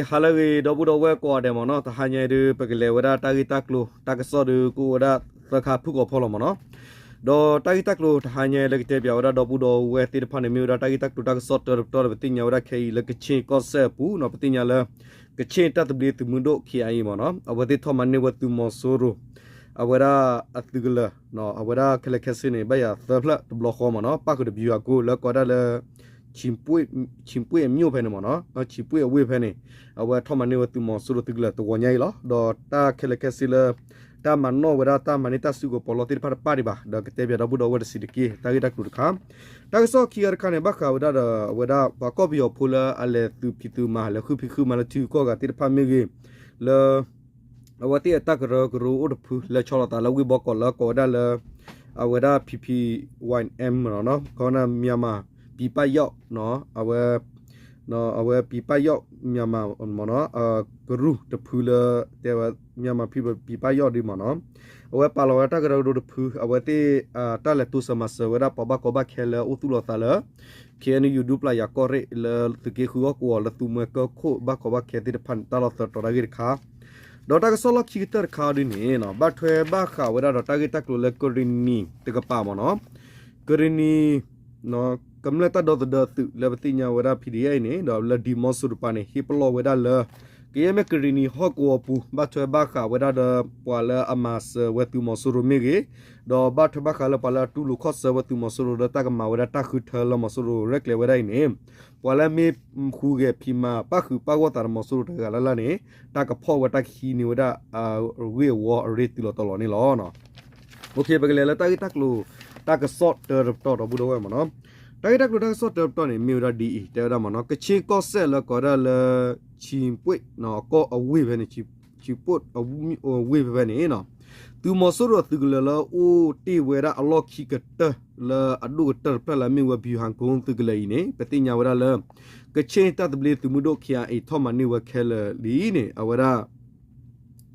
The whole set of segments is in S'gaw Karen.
ဟါလၢအဂ့ၤ ဒီပုၢ်ဒီဝဲၢ်ကိးဂၤဒဲးမ့ၢ်နီၤ, တဟါညါအံၤဒုး ပကလဲၤဝဲဒၣ်တၢ်ဂ့ၢ်တၢ်ကျိၤ တၢ်ကစီၣ်ဒုးကအိၣ်ဝဲဒၣ်သၢခါဖုၣ်ကိာ်ဖိလီၤမ့ၢ်နီၤ. ဒီးတၢ်ဂ့ၢ်တၢ်ကျိၤတဟါညါလၢကတဲပၠးဝဲဒၣ်ဒီပုၢ်ဒီဝဲၢ်သ့ၣ်တဖၣ်န့ၣ် မ့ၢ်ဝဲဒၣ်တၢ်ဂ့ၢ်တၢ်ကျိၤတၢ်ကစီၣ်တၢတပတီၢ်ဒီး ပသ့ၣ်ညါဝဲဒၣ်ခဲအံၤလၢကခ့ၣ်ကီၢ်စဲၣ်အပူၤနီၤ, ပသ့ၣ်ညါလၢ ကခ့ၣ်တၢ်သဘျ့သုးမုၢ်ဒိၣ် ခ့ၣ်အါအံၤ မ့ၢ်နီၤ, အဝဲသ့ၣ်ထီၣ်မၤန့ၢ်ဝဲသုးမီၤစိရိၤ အဝဲဒၣ်အသုးကလၢၤ အဝဲဒၣ်ခဲလၢာ်ခဲဆ့န့ၣ် ဘၣ်ယၤသၢဖျၢၣ်တဘျီဃီမ့ၢ်နီၤ, ပၣ်ဃုာ်တဘျူးဟးကိလၢကိးဝဲဒၣ်လၢ ဆံးပှ့ၣ်အမျိၣ်ဖဲန့ၣ်မ့ၢ်နီၤ, ဆံးပှ့ၣ်အဝ့ၢ်ဖဲန့ၣ် အဝဲထီၣ်မၤန့ၢ်ဝဲသုးမီၤစိရိၤသုးကလၢၤတဂီၤညါအံၤလီၤ. ဒီးတၢ်ခဲလၢာ်ခဲဆ့လၢ တၢ်မၤနီၣ်ဝဲဒၣ်တၢ်မၤန့ၢ်တၢ်စုကဝဲၤပီးလီသ့ၣ်တဖၣ်တပၣ်ဒံးဘၣ်, ဒီးကတဲပၠးဒီပုၢ်ဒီဝဲၢ်တဆံးတက့ၢ် တၢ်ဂ့ၢ်တၢ်ကျိၤတခါ. တၢ်ကစီၣ်ခံဂၤတခါန့ၣ် ဘၣ်ဃးဝဲဒၣ်ဒီးအဝဲဒၣ်ပှၤကီၢ်ပယီၤဖိလၢအလဲၤသုးဖံးသုးမၤ လဲၤဃုဖံးဃုမၤလၢထံဂုၤကီၢ်ဂၤသ့ၣ်တဖၣ်မ့ၢ်ဂ့ၤ, လၢ အဝဲသ့ၣ်အတၢ်ကရၢကရိအိၣ်တဖုလၢဆီလီၤသးလၢဝ့ၢ်ဘီကီးလၢကိးဝဲဒၣ်လၢ အဝဲဒၣ် P P Y M မ့ၢ်နီၤ, ခီမ့ၢ် Myanmar ပံၤပၣ်ယီၣ် အဝဲ အဝဲ ပံၤပၣ်ယီၣ် Myanmar မ့ၢ်နီၤ, ကရူၢ်တဖုလၢ တဲဝဲ Myanmar ပံၤပၣ်ယီၣ်ဒ်မ့ၢ်နီၤ, အဝဲပာ်လီၤဝဲဒၣ်တၢ်ကရၢကရိတဖု အဝဲသ့ၣ် တၢ်လဲၤတိစၢၤမၤစၢၤဝဲဒၣ်ပှၤဘၣ်ကီဘၣ်ခဲလၢအိၣ်သူၣ်လီၤသးလၢ K N U ဒူပျၢ်ယၤကီၢ်ရ့ၣ် လၢသုးက့ဃုဟီၣ်ကဝီၤလၢသူမှဲကၢၢ်ခိၣ်ဘၣ်ကီဘၣ်ခဲသ့ၣ်တဖၣ်န့ၣ် တၢ်လီၢ်သၢတီၤတၢ်ဂ့ၢ်တခါ ဒီးတၢ်ကစီၣ်လီၢ်ခံကတၢၢ်တခါအံၤဒ်န့ၣ် ဘၣ်ထွဲဘၣ်ဃးဝဲဒၣ်ဒီးတၢ်ဂ့ၢ်တၢ်ကျိၤလၢကရံၣ်နံၤတကပၤမ့ၢ်နီၤ, ကရံၣ်နံၤ ကမျၢၢ်တၢ်ဒီသဒၢသုးလၢပသ့ၣ်ညါဝဲဒၣ် P D F အံၤန့ၣ် ဒီးလၢဒံၣ်မီစိရိၤတကပၤန့ၣ် ဟ့ၣ်ပလီၢ်ဝဲဒၣ်လၢ ကယဲၢ်မ့ၢ်ကရံၣ်နံၤဟီၣ်ကဝီၤပူၤ ဘၣ်ထွဲဘၣ်ဃးဝဲဒၣ်ဒီးပှၤလၢအမၤစၢၤဝဲသုးမီၤစိရိၤမ့ၢ်ဂ့ၤ, ဒီးဘၣ်ထွဲဘၣ်ဃးလၢပှၤလၢအတူၢ်လိာ်ခီၣ်ဆၢဝဲသုးမီၤစိရိၤလၢတၢ်ကမၤဝဲဒၣ်တၢ်ဃုထၢလၢမီၤစိရိၤရဲၣ်ကျဲၤဝဲဒၣ်အံၤန့ၣ်, ပှၤလၢမ့ၢ်ဟူးဂဲၤဖံးမၤပၣ်ဃုာ်ပၣ်ဂီၢ်သးဒီးမီၤစိရိၤတဂၤလၢ်လၢ်န့ၣ် တၢ်ကဖီၣ်ဝဲတၢ်ခံးန့ၢ်ဝဲဒၣ်အဂ့ၢ်အဝီအရ့တုၤလီၤတီၤလီၤန့ၣ်လီၤ. ပကလဲၤလၢတၢ်ဂ့ၢ်တၢ်ကျိၤ တၢ်ကစီၣ်တၢတပတီၢ်ဒီပုၢ်ဒီဝဲၢ်မ့ၢ်နီၤ, တၢ်ဂ့ၢ်တၢ်ကျိၤတၢ်ကစီၣ်တၢတပတီၢ်န့ၣ် မ့ၢ်ဝဲဒၣ်ဒ်အံၤ တဲဝဲဒၣ်မ့ၢ်နီၤ, ကခ့ၣ်ကီၢ်စဲၣ်လၢကိးဝဲဒၣ်လၢ ဆံးပှ့ၣ် ကီၢ်အဝ့ၢ်ဖဲန့ၣ် ဆံးပှ့ၣ်အဝ့ၢ်ဖဲဖဲန့ၣ် သုးမီၤစိရိၤအသုးကလၢၤလၢအိၣ်တ့ၢ်ဝဲဒၣ်အလီၢ်ခံကတၢၢ် လၢအဒိၣ်ကတၢၢ်တဖျၢၣ်လၢအမ့ၢ်ဝဲ ဗျူဟာကုန်း သုးကလၢၤအံၤန့ၣ် ပသ့ၣ်ညါဝဲဒၣ်လၢ ကခ့ၣ်တၢ်သဘျ့သုးမုၢ်ဒိၣ် ခ့ၣ်အါအံၤ ထီၣ်မၤန့ၢ်ဝဲခဲလၢာ်လံန့ၣ် အဝဲဒၣ်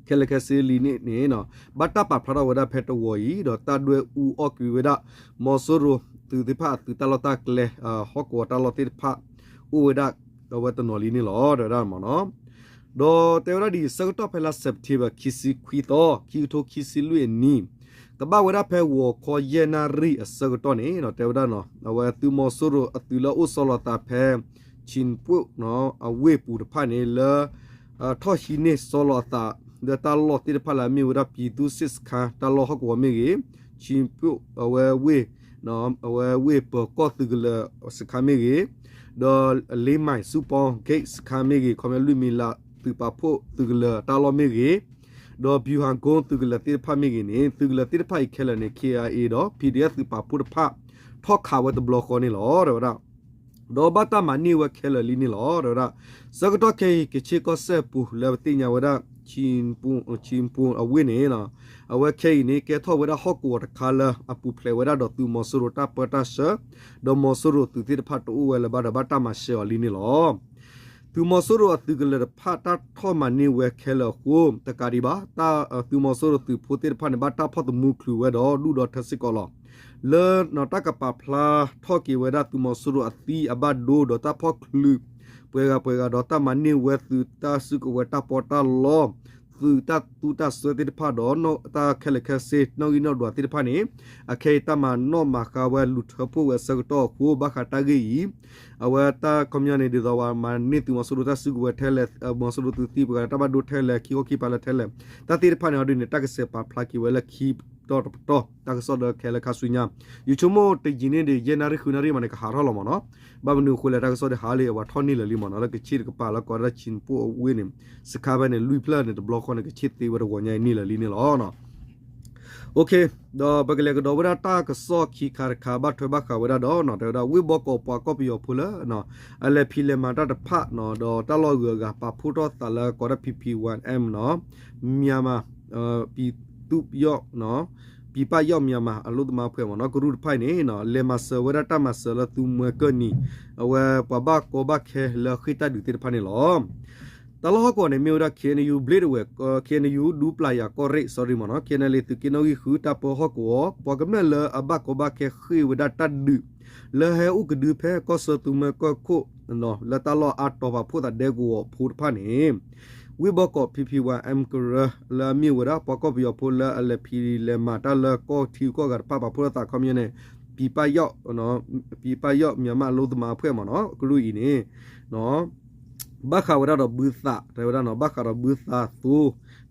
ခဲလၢာ်ခဲဆ့လံန့ၣ်န့ၣ် ဘၣ်တၢ်ပာ်ဖျါထီၣ်ဝဲဒၣ်ဖဲတဝီၤအံၤ ဒီးတၢ်ဒွဲၣ်အူအီၣ်ကွံာ်ဝဲဒၣ် မီၤစိရိၤသုးသ့ၣ်တဖၣ်အသုးတၢ်လီၢ်တၢ်ကျဲ ဟီၣ်ကဝီၤတၢ်လီၢ်သ့ၣ်တဖၣ် အိၣ်ဝဲဒၣ်အဝဲတနီၤလံန့ၣ်လီၤ တဲဝဲဒၣ်မ့ၢ်နီၤ. ဒီးတဲဝဲဒၣ်ဒ်အံၤ ဆၢကတီၢ်ဖဲလါ September ခံဆံခွံသီ ခံကထိခံဆံလွံၢ်အနံၣ် ကဘၣ်ဝဲဒၣ်ဖဲဂီၤခီယဲၢ်နၣ်ရံၣ်အဆၢကတီၢ်န့ၣ် တဲဝဲဒၣ်နီၤ အဝဲသုးမီၤစိရိၤအသုးလၢအအိၣ်ဆီလီၤအသးဖဲ ဆံးပှ့ၣ် အဝ့ၢ်ပူၤတဖၣ်န့ၣ် လၢ ထီၣ်ဟံးန့ၢ်ဆီလီၤအသး လၢတၢ်လီၢ်သ့ၣ်တဖၣ်လၢအမ့ၢ်ဝဲဒၣ် ပြည်သူ့စစ်စခန်း တၢ်လီၢ်ဟီၣ်ကဝီၤမ့ၢ်ဂ့ၤ, ဆံးပှ့ၣ် အဝဲဝ့ၢ် အဝဲဝ့ၢ်ပၢၤကီၢ်သုးကလၢၤစခန်းမ့ၢ်ဂ့ၤ, ဒီး လေးမိုင် စုပေါင်းဂိတ် စခန်းမ့ၢ်ဂ့ၤ, ခီပညီလွံၢ်မံၤလးသုးပာ်ဖှိၣ်သုးကလၢၤတၢ်လီၢ်မ့ၢ်ဂ့ၤ, ဒီး ဗျူဟာကုန်း သုးကလၢၤသ့ၣ်တဖၣ်မ့ၢ်ဂ့ၤန့ၣ် သုးကလၢၤသ့ၣ်တဖၣ်အံၤခဲလၢာ်န့ၣ် ခ့ၣ်အါအ့ဒီး ပီၣ်ဒီဖျၢၣ် သုးပာ်ဖှိၣ်တဖၣ် ထီၣ်ခးဝဲတဘျီဃီန့ၣ်လီၤ တဲဝဲဒၣ် ဒီးဘၣ်တၢ်မၤန့ၢ်ဝဲခဲလၢာ်လံန့ၣ်လီၤ တဲဝဲဒၣ်. ဆၢကတီၢ်ခဲအံၤ ကခ့ၣ်ကီၢ်စဲၣ်ပူၤလၢပသ့ၣ်ညါဝဲဒၣ် ဆံးပှ့ၣ် ဆံးပှ့ၣ်အဝ့ၢ်န့ၣ် အဝဲခဲအံၤန့ၣ် ကဲထီၣ်ဝဲဒၣ်ဟီၣ်ကဝီၤတခါလၢအပူၤဖျဲးဝဲဒၣ်ဒီးသုးမီၤစိရိၤတၢ်ပၢတၢ်ဆှၢ, ဒီးမီၤစိရိၤသုးသ့ၣ်တဖၣ်တအိၣ်ဝဲလၢၤဘၣ်ဒီးဘၣ်တၢ်မၤရှဲအီၤလံန့ၣ်လီၤ. သုးမီၤစိရိၤအသုးကလၢၤတဖၣ်တၢ်ထီၣ်မၤန့ၢ်ဝဲခဲလၢာ်အဃိ တကးဒံးဘၣ် သုးမီၤစိရိၤသုးဖိသ့ၣ်တဖၣ်န့ၣ် ဘၣ်တၢ်ဖီၣ်သမူချုးဝဲဒီးဒုၣ်ဒီးထၢစ့ၢ်ကီးလီၤ. လၢတၢ်ကပာ်ဖျါထီၣ်က့ၤဝဲဒၣ်သုးမီၤစိရိၤအသံအဘၣ်ဒိဒီးတၢ်ဖီၣ်ချုး ပှဲၤဂၤပှဲၤဂၤဒီးတၢ်မၤန့ၢ်ဝဲသုးတၢ်စုကဝဲၤတၢ်ပီးတၢ်လီ သုးတၢ်သူတၢ်စွဲသ့ၣ်တဖၣ်ဒီး တၢ်ခဲလၢာ်ခဲဆ့ နီၣ်ဂံၢ်နီၣ်ဒွးသ့ၣ်တဖၣ်န့ၣ် အခဲအံၤတၢ်မၤနီၣ်မၤဃါဝဲလူၤထၢဖှိၣ်ဝဲအဆၢကတီၢ်အဃိ ဘၣ်ဃးတၢ်ဂ့ၢ်အံၤ အဝဲတၢ်ခီပညီန့ၣ် ဒ်သိးပှၤမၤန့ၢ်သုးမီၤစိရိၤတၢ်စုကဝဲၤထဲလဲၣ်, မီၤစိရိၤသုးသံပှဲၤဂၤတၢ်ဘၣ်ဒိထဲလဲၣ်, ခံခီခံပၤလၢထဲလဲၣ်, တၢ်သ့ၣ်တဖၣ်န့ၣ် အဒုးန့ၣ် တၢ်ကစဲးပာ်ဖျါက့ၤဝဲလၢခံပတီၢ်တပတီၢ် တၢ်ကစီၣ်လၢခဲလၢာ်ခါဆူညါ ယဆိကမိၣ်တယံာ်န့ၢ်ဒံး ယဲၢ်နၣ်ရံၣ်ဃုနၣ်ရံၣ်မးန့ၣ် ကဟးထီၣ်လီၤမ့ၢ်နီၤ. ဘၣ်မနုၤအဃိလဲၣ် တၢ်ကစီၣ်ဒ်ဟးလံ အဝဲထီၣ်န့ၢ်လၢာ်လံမ့ၢ်နီၤ လၢကခ့ၣ်တကပၤလၢကိးဝဲဒၣ်ဆံးပှ့ၣ်အဝ့ၢ်န့ၣ် စခါဖဲန့ၣ် လွံၢ်ဖျၢၣ်န့ၣ် တဘျီဃီန့ၣ် ကခ့ၣ်သ့ဝဲတဂီၤညါအံၤန့ၢ်လၢာ်လံန့ၣ်လီၤ. Okay, ဒီးပကလဲၤကဒီးဝဲဒၣ်တၢ်ကစီၣ်ခံခါတခါ ဘၣ်ထွဲဘၣ်ဃးဝဲဒၣ်ဒီး တဲဝဲဒၣ် ဝ့ၢ်ဘီကီးပှၤကီၢ်ပယီၤဖိလၢ အလဲၤဖံးလဲၤမၤတၢ်တဖၣ် ဒီးတၢ်လီၢ်ဂုၤအဂၤ ပာ်ဖှိၣ်ထီၣ်သးလၢကိးဝဲဒၣ် P P Y M နီၤ မြန်မာ ပြည်သူ့ ပြည်ပရောက်မြန်မာ အလုပ်သမားအဖွဲ့ မ့ၢ်နီၤ ကရူၢ်တဖၣ်အံၤန့ၣ် လဲၤမၤစၢၤဝဲဒၣ်တၢ်မၤစၢၤလၢသူမှဲကၢၢ်နံၤ အဝဲပှၤဘၣ်ကီဘၣ်ခဲလၢဃ့ၢ်တၢ်ဒုးသ့ၣ်တဖၣ်န့ၣ်လီၤ. တၢ်လီၢ်ဟီၣ်ကဝီၤန့ၣ် မ့ၢ်ဝဲဒၣ် K N U ဘျ့ဒဝဲၢ် K N U ဒူပျၢ်ယၤကီၢ်ရ့ၣ် sorry မ့ၢ်နီၤ K N L A သုးက့နီၣ်ဂံၢ်ဃု တၢ်ပၢဟီၣ်ကဝီၤ ပှၤကမျၢၢ်လၢအဘၣ်ကီဘၣ်ခဲဃ့ၢ်ဝဲဒၣ်တၢ်ဒုး လၢဟဲအိၣ်ကဒုဖဲကီၢ်ဆၢသုးမၢကီၢ်ခိၣ် လၢတၢ်လီၢ်အါတီၤပာ်ဖှိၣ်သးဒဲကဝီၤဖိတဖၣ်န့ၣ် ဝ့ၢ်ဘီကီး P P Y M ကရၢ လၢအမ့ၢ်ဝဲဒၣ်ပှၤကီၢ်ပယီၤဖိလၢအလဲၤဖံးလဲၤမၤတၢ်လၢကီၢ်ထံကီၢ်ဂၤတဖၣ်ပာ်ဖှိၣ်သးခီပညီန့ၣ် ပြည်ပရောက် ပြည်ပရောက်မြန်မာအလုပ်သမားအဖွဲ့မ့ၢ်နီၤ ကရူၢ်အံၤန့ၣ် ဘၣ်ဃးဝဲဒၣ်ဒီးဘုသး တဲဝဲဒၣ်နီၤ ဘၣ်ဃးဒီးဘုသးသိ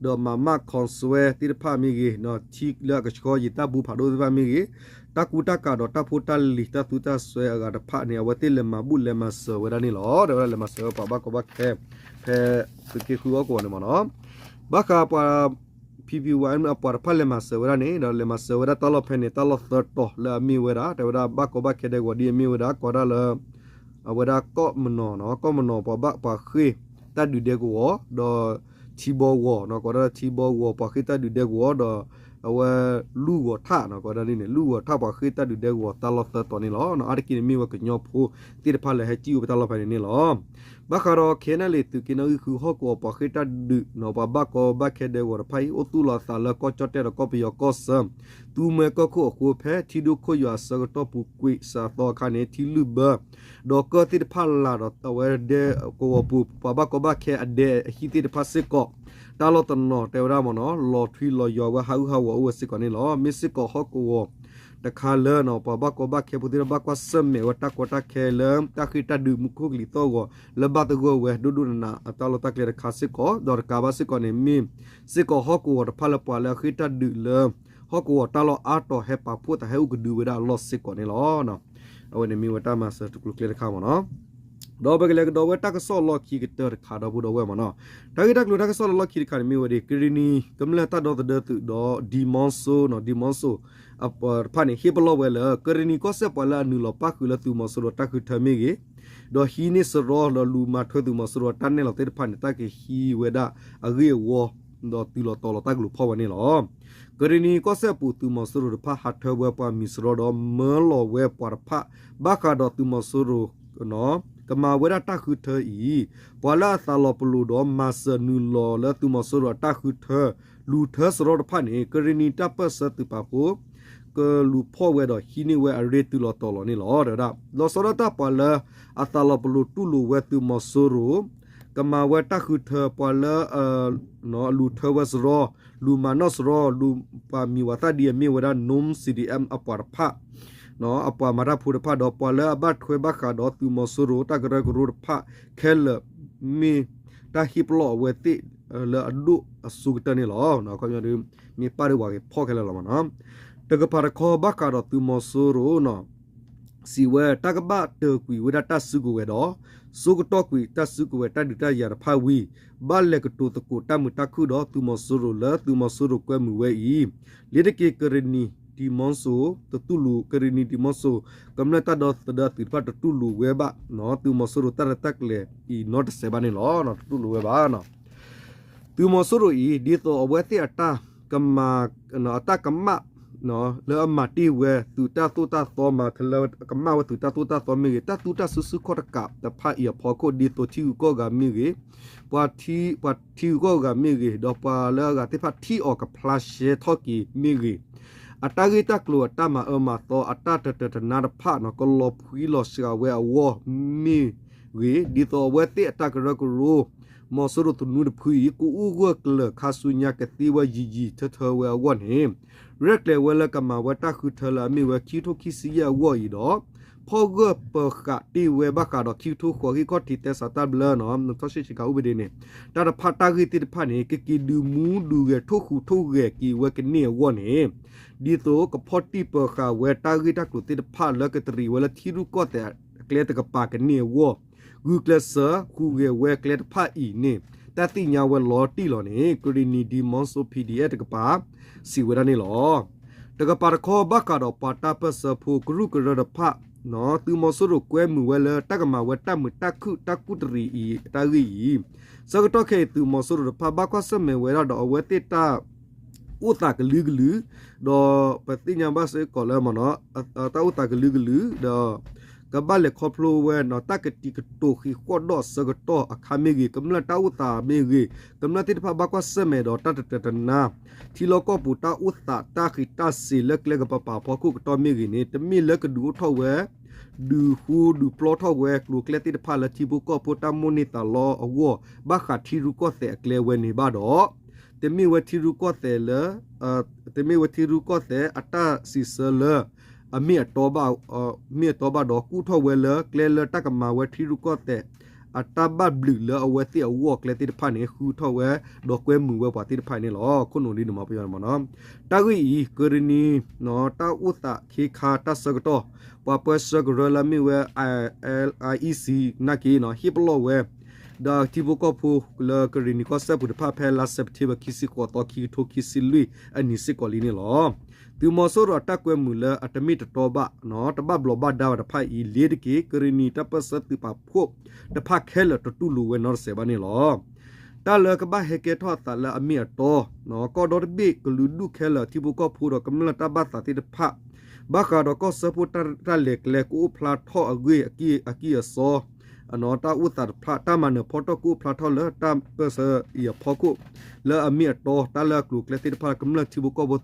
ဒီးမၤမၣ် ခီၣ်စွဲ သ့ၣ်တဖၣ်မ့ၢ်ဂ့ၤ ထံလၢအကဆှီယံာ်တၢ်ဘူဖးဒိၣ်သ့ၣ်တဖၣ်မ့ၢ်ဂ့ၤ တၢ်ကူတၢ်ကၤဒီးတၢ်ဖိတၢ်လံၤ တၢ်သူတၢ်စွဲအဂၤတဖၣ်န့ၣ် အဝဲသ့ၣ်လဲၤမၤဘူၣ်လဲၤမၤစၢၤဝဲဒၣ်န့ၣ်လီၤ. တဲဝဲဒၣ်လဲၤမၤစၢၤဝဲပှၤဘၣ်ကီဘၣ်ခဲ ဖဲသုးက့ဃုဟီၣ်ကဝီၤန့ၣ်မ့ၢ်နီၤ ဘၣ်ဃးပှၤ P P Y M အပှၤတဖၣ်လဲၤမၤစၢၤဝဲဒၣ်န့ၣ် ဒီးလဲၤမၤစၢၤဝဲဒၣ်တၢ်လီၢ်ဖဲန့ၣ် တၢ်လီၢ်သၢတီၤလၢအမ့ၢ်ဝဲဒၣ် တဲဝဲဒၣ်ဘၣ်ကီဘၣ်ခဲဒဲကဝီၤဒ်အမ့ၢ်ဝဲဒၣ် ကိးဒၣ်လၢ အဝဲဒၣ်ကီၢ်မနီၤနီၤ ကီၢ်မနီၤပှၤဘၣ်ပှၤဃ့ၢ် တၢ်ဒုးဒဲကဝီၤ ဒီးထံဘီဂီၤနီၤ ကိးဒၣ်လၢထံဘီဂီၤ ပှၤဃ့ၢ်တၢ်ဒုးဒဲကဝီၤ ဒီးအဝဲလူၢ်ဂီၤထၣ်နီၤ ကိးဒၣ်ဒ်န့ၣ် လူၢ်ဂီၤထၣ်ပှၤဃ့ၢ်တၢ်ဒုးဒဲကဝီၤ တၢ်လီၢ်သၢတီၤန့ၣ်လီၤ. အါတက့ၢ်န့ၣ်မ့ၢ်ဝဲကညီဖိသ့ၣ်တဖၣ်လၢဟဲစံၣ်အိၣ်ဖဲတၢ်လီၢ်ဖဲန့ၣ်န့ၣ်လီၤ. ဘၣ်ဃးဒီး K N L A သုးက့နီၣ်ဂံၢ်ဃုဟီၣ်ကဝီၤပှၤဃ့ၢ်တၢ်ဒုးနီၤ ပှၤဘၣ်ကီဘၣ်ခဲဒဲကဝီၤတဖၣ်အံၤ အိၣ်သူၣ်လီၤအသးလၢကီၢ်ကၠီၣ်တဲၣ်ဒီးကီၢ်ပယီၤကီၢ်ဆၢ သုးမၢကီၢ်ခိၣ်အဃိ ဖဲထံဒိၣ်ခိၣ်ယွၤအဆၢကတီၢ်ပူၤကွံာ်စးသီအခါန့ၣ် ထံလုၢ်ဘၢ ဒီးကၢၢ်သ့ၣ်တဖၣ်လၢ်ဒီးအဝဲဒဲကဝီၤပူၤ ပှၤဘၣ်ကီဘၣ်ခဲအဒဲအဟံၣ်သ့ၣ်တဖၣ်စ့ၢ်ကီး တၢ်လီၢ်တနီၤတဲဝဲဒၣ်မ့ၢ်နီၤ လီၤထွံလီၤယွၤဝဲဟးအုၣ်ဟးဂီၤအိၣ်ဝဲစ့ၢ်ကီးန့ၣ်လီၤ. မ့ၢ်စ့ၢ်ကီးဟီၣ်ကဝီၤတခါလၢ ပှၤဘၣ်ကီဘၣ်ခဲဖိသ့ၣ်တဖၣ်ဘၣ်ကွၢ်ဆၢၣ်မဲာ်ဝဲတၢ်ကီတၢ်ခဲလၢ တၢ်ဃ့ၢ်တၢ်ဒုးမူခိၣ်ကလံၤသီၣ်ဂီၤ လၢဘၣ်သဂၢၢ်ဝဲဒိၣ်ဒိၣ်နးနးအတၢ်လီၢ်တၢ်ကျဲတခါစ့ၢ်ကီး ဒီးတကးဘၣ်စ့ၢ်ကီးန့ၣ် မ့ၢ်စ့ၢ်ကီးဟီၣ်ကဝီၤတဖၣ်လၢပှၤလၢအဃ့ၢ်တၢ်ဒုးလၢ ဟီၣ်ကဝီၤတၢ်လီၢ်အါတီၤဟဲပာ်ဖှိၣ်သးဟဲအိၣ်ကဒုဝဲဒၣ်အလီၢ်စ့ၢ်ကီးန့ၣ်လီၤ. အဝဲန့ၣ်မ့ၢ်ဝဲတၢ်မၤစၢၤတကျိၤကျဲတခါမ့ၢ်နီၤ ဒီးပကလဲၤကဒီးဝဲတၢ်ကစီၣ်လီၢ်ခံကတၢၢ်တခါဒီပုၢ်ဒီဝဲၢ်မ့ၢ်နီၤ တၢ်ဂ့ၢ်တၢ်ကျိၤတၢ်ကစီၣ်လၢလီၢ်ခံတခါန့ၣ်မ့ၢ်ဝဲဒၣ် ကရံၣ်နံၤကမျၢၢ်တၢ်ဒီသဒၢသုးဒီး ဒံၣ်မီစိနီၤ ဒံၣ်မီစိ တဖၣ်န့ၣ် ဟ့ၣ်ပလီၢ်ဝဲလၢ ကရံၣ်နံၤကီၢ်စဲၣ်ပှၤလၢအနုာ်လီၤပၣ်ဃုာ်လၢသုးမီၤစိရိၤတၢ်ဃုထၢမ့ၢ်ဂ့ၤ, ဒီးဟံးန့ၢ်စရီဒီးလူၤမၤထွဲသုးမီၤစိရိၤတၢ်နဲၣ်လီၤသ့ၣ်တဖၣ်န့ၣ် တၢ်ကဟံးဝဲဒၣ်အဂ့ၢ်အဝီ ဒီးတုၤလီၤတီၤလီၤတၢ်ကလုၢ်ဖီၣ်ဝဲန့ၣ်လီၤ. ကရံၣ်နံၤကီၢ်စဲၣ်အပူၤ သုးမီၤစိရိၤတဖၣ်ဟးထၢဝဲပှၤမံၤစရီဒီးမၢလီၤဝဲပှၤတဖၣ် ဘၣ်ဃးဒီးသုးမီၤစိရိၤ ကမၤဝဲဒၣ်တၢ်ဃုထၢအံၤ ပှၤလၢအသးလီၤပလိာ်ဒီးမၤစၢၤနုာ်လီၤလၢသုးမီၤစိရိၤအတၢ်ဃုထၢ လူၤထၢစရီတဖၣ်န့ၣ် ကရံၣ်နံၤတၢ်ပၢၢ်ဆၢသုးပာ်ဖှိၣ် ကလူၤဖီၣ်ဝဲဒီးဟံးန့ၢ်ဝဲအရ့တုၤလီၤတီၤလီၤန့ၣ်လီၤ. တဲဝဲဒၣ် လီၤဆီဒၣ်တၢ်ပှၤလၢအသးလီၤပလိာ်တူၢ်လိာ်ဝဲသုးမီၤစိရိၤ ကမၤဝဲတၢ်ဃုထၢ ပှၤလၢ လူၤထၢဝဲစရီ လူၤမၤနီၣ်စရီ လူၤပှၤမံၤဝၤသၣ်ဒ်အမ့ၢ်ဝဲဒၣ် Nom C D M အပှၤတဖၣ် အပှၤမၤတၢ်ဖိတဖၣ်ဒီး ပှၤလၢအဘၣ်ထွဲဘၣ်ဃးဒီးသုးမီၤစိရိၤတၢ်ကရၢကရိတဖၣ်ခဲလၢာ် မ့ၢ်တၢ်ဟ့ၣ်ပလီၢ်အဝဲသ့ၣ်လၢအဒိၣ်အဆိကတၢၢ်န့ၣ်လီၤ. မ့ၢ်ပၣ်ဒိဝဲက့ၤဖီၣ်ခဲလၢာ်လီၤမ့ၢ်နီၤ တကပၤတခီဘၣ်ဃးဒီးသုးမီၤစိရိၤနီၤ စံးဝဲ တၢ်ကဘၣ်တၢၢ်ကွံာ်ဝဲဒၣ်တၢ်စုကဝဲၤဒီး ဆိကတီၢ်ကွံာ်တၢ်စုကဝဲၤတၢ်ဒုးတၢ်ယၤတဖၣ်ဝံၤ ဘၣ်လဲၤကတိၤသကိးတၢ်မုာ်တၢ်ခုၣ်ဒီးသုးမီၤစိရိၤလၢသုးမီၤစိရိၤကွဲမုာ်ဝဲအံၤ လ့တက့ၢ်ကရံၣ်နံၤဒံၣ်မီစိၤ တတူၢ်လိာ် ကရံၣ်နံၤဒံၣ်မီစိၤ ကမျၢၢ်တၢ်ဒီသဒၢအသုးတဖၣ်တတူၢ်လိာ်ဝဲဘၣ် သုးမီၤစိရိၤတၢ်ရဲၣ်တၢ်ကျဲၤအံၤနီတစဲးဘၣ်န့ၣ်လီၤ. တတူၢ်လိာ်ဝဲဘၣ် သုးမီၤစိရိၤအံၤ ဒ်သိးအဝဲသ့ၣ်အတၢ်ကမၣ် အတၢ်ကမၣ် လၢအမၤတ့ၢ်ဝဲသုးတၢ်သိၣ်တၢ်သီ မၤထလၢကမၣ်ဝဲသုးတၢ်သိၣ်တၢ်သီမ့ၢ်ဂ့ၤ တၢ်သူတၢ်စုဆူၣ်ခီၣ်တကးတဖၣ်အံၤအဖီခိၣ် ဒ်သိးထံဂုၤကီၢ်ဂၤမ့ၢ်ဂ့ၤ ပှၤထံ ပှၤထံဂုၤကီၢ်ဂၤမ့ၢ်ဂ့ၤ ဒီးပှၤလၢအဂၤသ့ၣ်တဖၣ်ထံၣ်အီၤကဖျါရှဲထီၣ်က့ၤမ့ၢ်ဂ့ၤ အတၢ်ဂ့ၢ်တၢ်ကျိၤအတၢ်မၤအၢမၤသီ အတၢ်တတၢတနါတဖၣ်န့ၣ် ကလီၤဖှံလီၤစှၤဝဲအဂီၢ်မ့ၢ်ဂ့ၤ ဒ်သိးအဝဲသ့ၣ်အတၢ်ကရၢကရိ မီၤစိရိၤသနူတဖုအံၤ ကအိၣ်ဂၢၢ်ကျၢၤခါဆူညါကသ့ဝဲယံာ်ယံာ်ထၢထၢဝဲအဂီၢ်န့ၣ် ရဲၣ်ကျဲၤဝဲလၢကမၤဝဲတၢ်ဃုထၢလၢအမ့ၢ်ဝဲခံကထိခံဆံယဲၢ်အဂီၢ်အံၤဒီး ဖီၣ်ဂၢၢ်ပၢၤဃာ်တ့ၢ်ဝဲဘၣ်ဃးဒီးခံကထိဃိး ဟံၣ်ခီၣ်ထံးသဲစးတၢ်ဘျၢနီၤ နထီၣ်ရှ့ၣ်ဆံးခါ ဥပဒေ န့ၣ် တၢ်တဖၣ်တၢ်ဂ့ၢ်သ့ၣ်တဖၣ်န့ၣ် ကက့ၤဒုးမူဒုးဂဲၤထိၣ်ဃူးထိၣ်ဂဲၤက့ၤဝဲကန့ၢ်အဂီၢ်န့ၣ် ဒ်သိးကဖီၣ်တံၢ်ပၢၤဃာ်ဝဲတၢ်ဂ့ၢ်တၢ်ကျိၤသ့ၣ်တဖၣ်လၢကတရံးဝဲလၢထံရူၢ်ကီၢ်သဲးအကျဲတကပၤကန့ၢ်အဂီၢ် ဂုာ်ကျဲးစၢးဃုာ်ဂဲၤဝဲကျဲတဖၣ်အံၤန့ၣ် တၢ်သ့ၣ်ညါဝဲလီၤတံၢ်လီၤန့ၣ် ကရံၣ်နံၤဒံၣ်မီစိၤ P D F တကပၤ စံးဝဲဒၣ်န့ၣ်လီၤ. တကပၤတခီဘၣ်ဃးဒီးပှၤတၢ်ပၢၢ်ဆၢဖိကရူၢ်ကရၢတဖၣ် သုးမီၤစိရိၤကွဲမုာ်ဝဲလၢတၢ်ကမၤဝဲတၢ်မုာ်တၢ်ခုၣ်တၢ်ကူၣ်တရံးအံၤတၢ်ဂ့ၢ်အံၤ ဆၢကတီၢ်ခဲအံၤ သုးမီၤစိရိၤတဖၣ်ဘၣ်ကွၢ်ဆၢၣ်မဲာ်ဝဲဒၣ်ဒီးအဝဲသ့ၣ်တၢ် အိၣ်သးကလုာ်ကလုာ် ဒီးပသ့ၣ်ညါဘၣ်စ့ၢ်ကီးလၢ တၢ်အိၣ်သးကလုာ်ကလုာ် ဒီး ကဘၣ်လဲၤခီဖျိဝဲနီၤ တၢ်ကတံာ်ကတိၤဃံးဃီၣ်ဒီးဆၢကတီၢ်အခါမ့ၢ်ဂ့ၤ, ကမျၢၢ်တၢ်အိၣ်သးမ့ၢ်ဂ့ၤ, ကမျၢၢ်သ့ၣ်တဖၣ်ဘၣ်ကွၢ်ဆၢၣ်မဲာ်ဒီးတၢ်တတၢာ်တနါ ထံလီၢ်ကီၢ်ပူၤတၢ်အိၣ်သးတၢ်ဃံးတၢ်စ့ၤလၢကျဲကပၤပၤအဖီခိၣ်ကတီၢ်မ့ၢ်ဂ့ၤန့ၣ် တမ့ၢ်လၢကဒုးအိၣ်ထီၣ်ဝဲ ဒုးဃူဒုးပျီထီၣ်ဝဲကျိၤကျဲသ့ၣ်တဖၣ်လၢထံဖိကီၢ်ဖိတၢ်မိၣ်န့ၢ်သးလီအဂီၢ် ဘၣ်ဃးထံရူၢ်ကီၢ်သဲးအကျဲဝဲန့ၣ်ဘၣ်ဒီး တမ့ၢ်ဝဲထံရူၢ်ကီၢ်သဲးလၢ တမ့ၢ်ဝဲထံရူၢ်ကီၢ်သဲးအတၢ်စံးဆၢလၢ အမ့ၢ်အတီဘၣ် မ့ၢ်အတီဘၣ်ဒီး ကူၣ်ထီၣ်ဝဲလၢကျဲလၢတၢ်ကမၤဝဲထံရူၢ်ကီၢ်သဲး အတၢ်ဘၣ်ဘျုးလၢအဝဲသ့ၣ်အဂီၢ်ကျဲသ့ၣ်တဖၣ်န့ၣ် ဃုထီၣ်ဝဲ ဒီးကွဲမုာ်ဝဲပှၤသ့ၣ်တဖၣ်န့ၣ်လီၤ. ခိၣ်နူာ်ဒ်န့ၣ်မးပယီၤန့ၣ်မးနီၤ. တၢ်ဂ့ၢ်အံၤ ကရံၣ်နံၤ တၢ်အိၣ်သးခ့ခါတၢ်ဆၢကတီၢ် ပှၤပၢဆှၢကရၢလၢအမ့ၢ်ဝဲ IEC နာ်က့နီၤ ဟ့ၣ်ပလီၢ်ဝဲ ဒီးထံဖိကီၢ်ဖိလၢကရံၣ်နံၤကီၢ်စဲၣ်ပူၤတဖၣ် ဖဲလါစဲးပထ့ဘၢၣ် ခံဆံဃိးသီ ခံကထိခံဆံလွံၢ်အနံၤစ့ၢ်ကီးလံန့ၣ်လီၤ. သုးမီၤစိရိၤအတၢ်ကွဲမုာ်လၢအတမ့ၢ်တတီဘၣ် တဘၣ်ဘျီးဘၣ်ဒါဝဲတဖၣ်အံၤ လ့ၤတက့ၢ် ကရံၣ်နံၤတၢ်ပၢဆှၢသုးပာ်ဖှိၣ်တဖၣ်ခဲလၢာ်တတူၢ်လိာ်ဝဲနီတစဲးဘၣ်န့ၣ်လီၤ. တၢ်လၢကဘၣ်ဟဲကဲထီၣ်အသးလၢအမ့ၢ်အတီ ကီၢ်ဒီတဘ့ၣ်ကလုာ်ဒူၣ်ခဲလၢာ် ထံဖိကီၢ်ဖိဒီးကမျၢၢ်တၢ်ဘၣ်သးသ့ၣ်တဖၣ် ဘၣ်ဃးဒီးကီၢ်စၢဖှိၣ်တၢ်လဲၤကျဲကအိၣ်ဖျါထီၣ်အဂ့ၢ်အကံၢ်အစီ တၢ်အိၣ်သးတဖၣ် တၢ်မၤနၢၤဖီၣ်ထီၣ်ကအိၣ်ဖျါထီၣ်လၢတၢ်ပၢဆှၢအံၤအဖီခိၣ် လၢအမ့ၢ်အတီ တၢ်လၢအကျိၤကျဲသ့ၣ်တဖၣ် ကမျၢၢ်ထံဖိကီၢ်ဖိ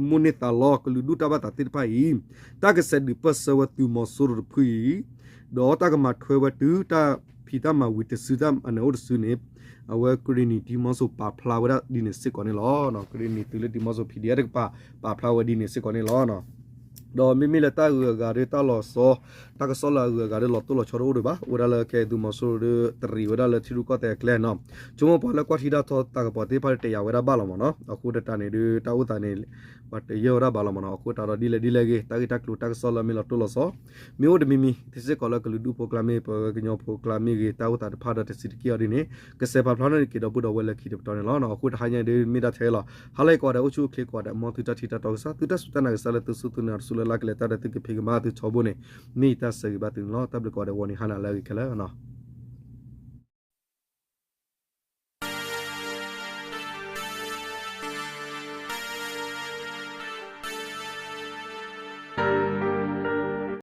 မိၣ်န့ၢ်သးလီ ကလုာ်ဒူၣ်တၢ်ဘၣ်သးသ့ၣ်တဖၣ်အံၤ တၢ်ကဆဲးဒုးပၢဆှၢဝဲသုးမီၤစိရိၤတဖုအံၤ ဒီးတၢ်ကမၤထွဲဝဲတုၤတၢ်ဖံးတၢ်မၤဝံၤတစုတၢ်အနၢၤအိၣ်တစုန့ၣ် အဝဲကရံၣ်နံၤထံမီၤစိရိၤပာ်ဖျါဝဲဒၣ်ဒ်န့ၣ်စ့ၢ်ကီးန့ၣ်လီၤ. ကရံၣ်နံၤသုးလၢထံမီၤစိရိၤ ဖံးဒံးအါတကပၤ ပာ်ဖျါဝဲဒ်န့ၣ်စ့ၢ်ကီးန့ၣ်လီၤ. ဒီးမ့မ့ၢ်လၢတၢ်ဂုၤအဂၤဒီးတၢ်လီၤဆီ တၢ်ကစီၣ်လၢအဂုၤအဂၤဒီးလီၤတိၢ်လီၤဆီတအိၣ်ဒံးဘၣ် အိၣ်ဝဲဒၣ်လၢခဲအံၤသုးမီၤစိရိၤဒီး တရံးဝဲဒၣ်လၢထံရူၢ်ကီၢ်သဲးအကျဲနီၤ. ဆိကမိၣ်ပှၤလၢကွၢ်ထံတၢ်ထီတၢ်ကပီၤသ့ၣ်တဖၣ်ဒီးတယာ်ဝဲဒၣ်ဘၣ်လီၤမးနီၤ. အဃိသတးန့ၣ်ဒီး တၢ်အိၣ်သးန့ၣ် ပှၤတယၢၢ်ဝဲဒၣ်ဘၣ်လီၤမးနီၤ. အဃိသတးဒီးဒ်လဲၣ်ဒ်လဲၣ်ဂ့ၤ တၢ်ဂ့ၢ်တၢ်ကျိၤတၢ်ကစီၣ်လၢအမ့ၢ်လီၤတိၢ်လီၤဆီ မ့ၢ်အိၣ်တမံၤမံၤ ထံစ့ၢ်ကီးလၢကလုာ်ဒူၣ်ဖိကျါမ့ၢ် ပကညီဖိကျါမ့ၢ်ဂ့ၤ တၢ်အိၣ်သးတဖၣ်ဒီးတစံးတက့ၢ်အီၤဒ်န့ၣ် ကစဲးပာ်ဖျါထီၣ်န့ၣ်က့ၤဒီပုၢ်ဒီဝဲၢ်လၢခံတပတီၢ်န့ၣ်လီၤ. အဃိတဟါညါဒီးမ့ၢ်ဒၣ်ထဲလီၤ. ဟါလၢအံၤကိးဂၤဒဲး အိၣ်ဆူၣ်အိၣ်ချ့ကိးဂၤဒဲး မ်သုတၢ်ထံၣ်တၢ်တီကစၢ် သုတၢ်စူၢ်တၢ်နာ်ကစၢ်လၢသုစူၢ်သုနာ်တစူၢ်လၢ်လၢ်ကလဲၤတၢ်ဒီးသုကဖံးကမၤသုထီဘိန့ၣ် မ့ၢ်ယတၢ်ဆၢဂ့ၤဘၣ်သုန့ၣ်လီၤ. တၢ်ဘျုးကိးဂၤဒဲး ဂီၤနံၤဟါနၤလၢအဂ့ၤခဲလၢာ်